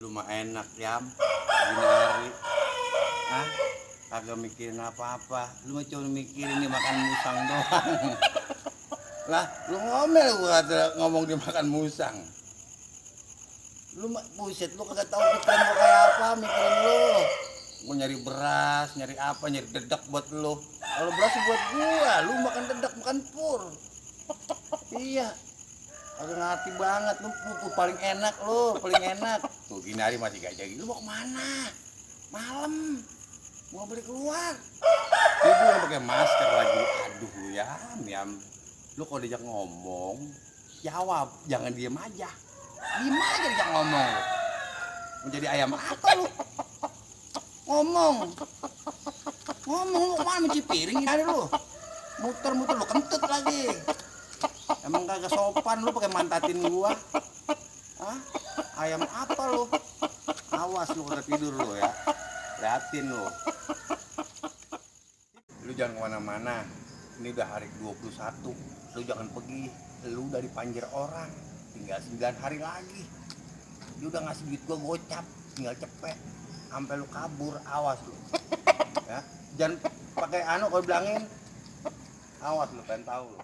Lu mah enak Yam, gini hari. Hah? Kagak mikirin apa-apa. Lu mah cuma mikirin nih makan musang doang. Lah, lu ngomel gua kata ngomong dia makan musang. Lu mah buset, lu kagak tahu pikiran gua kayak apa mikirin lu. Gua nyari beras, nyari apa, nyari dedak buat lu. Kalau beras buat gua, lu makan dedak makan pur. Iya. Kagak ngerti banget lu, paling enak lu, paling enak. Tuh gini hari masih gak jadi. Lu mau kemana? Malam. Mau beli keluar. Tidur pakai masker lagi. Aduh lu Yam. Lu kalau diajak ngomong, jawab, jangan diem aja. Diem aja diajak ngomong. Mau jadi ayam apa lu? Ngomong. Ngomong lu kemana mencuci piring ini hari lu? Muter-muter lu kentut lagi. Emang kagak sopan lu pakai mantatin gua. Hah? Ayam apa lu? Awas lu kagak tidur lu ya. Liatin lu. Lu jangan kemana-mana. Ini udah hari 21. Lu jangan pergi. Lu udah dipanggil orang. Tinggal 9 hari lagi. Dia udah ngasih duit gua gocap. Tinggal cepet. Sampai lu kabur. Awas lu. Ya. Jangan pakai kalau bilangin. Awas lu, pengen tahu lu.